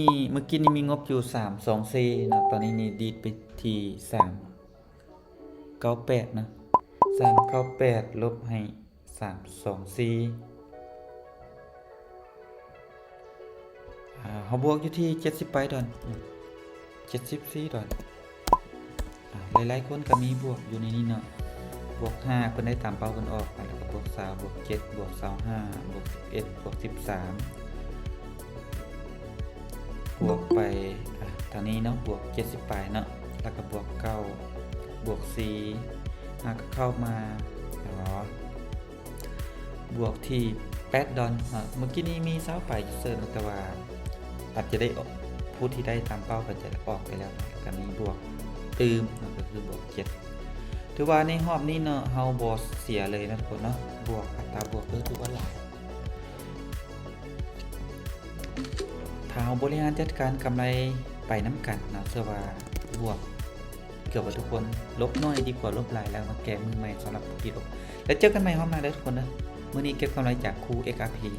ນີ້ ເມື່ອກີ້ນີ້ມີງົບຢູ່ສາມສອງສີ່ເນາະ ຕອນນີ້ນີ້ດີດໄປທີ່ສາມເກົ້າແປດເນາະ ສາມເກົ້າແປດລົບໃຫ້ສາມສອງສີ່ ອ່າ ເຮົາບວກຢູ່ທີ່ເຈັດສິບປາຍດອນ ເຈັດສິບສີ່ດອນ ອ່າ ຫຼາຍໆຄົນກໍມີບວກຢູ່ໃນນີ້ເນາະ ບວກຫ້າ ເພິ່ນໄດ້ຕາມເປົ້າເພິ່ນອອກ ແລ້ວກໍບວກຊາວ ບວກເຈັດ ບວກຊາວຫ້າ ບວກສິບເອັດ ບວກສິບສາມ ບວກໄປ ອ່າ ທາງນີ້ເນາະ ບວກເຈັດສິບປາຍເນາະ ແລ້ວກໍບວກເກົ້າ ບວກສີ່ ແລ້ວກໍເຂົ້າມາ ອໍ ບວກທີ່ແປດດອນເນາະ ເມື່ອກີ້ນີ້ມີຊາວປາຍເຊີນ ແຕ່ວ່າອາດຈະໄດ້ອອກ ຜູ້ທີ່ໄດ້ຕາມເປົ້າກໍຈະອອກໄປແລ້ວ ແລ້ວກໍມີບວກຕື່ມເນາະ ກໍຄືບວກເຈັດ ຖືວ່າໃນຮອບນີ້ເນາະ ເຮົາບໍ່ເສຍເລີຍເນາະທຸກຄົນເນາະ ບວກ ອັດຕາບວກ ເອີ ຖືວ່າຫຼາຍ ຖ້າເຮົາບໍລິຫານຈັດການກຳໄລໄປນຳກັນເນາະ ເຊື່ອວ່າບວກເກືອບວ່າທຸກຄົນ ລົບໜ້ອຍດີກວ່າລົບຫຼາຍ ແລ້ວມາແກ້ມືໃໝ່ສຳລັບຜູ້ທີ່ລົບ ແລ້ວເຈີກັນໃໝ່ຮອບໜ້າເດີທຸກຄົນເດີ ມື້ນີ້ເກັບກຳໄລຈາກຄູ່ ເອັກອາພີ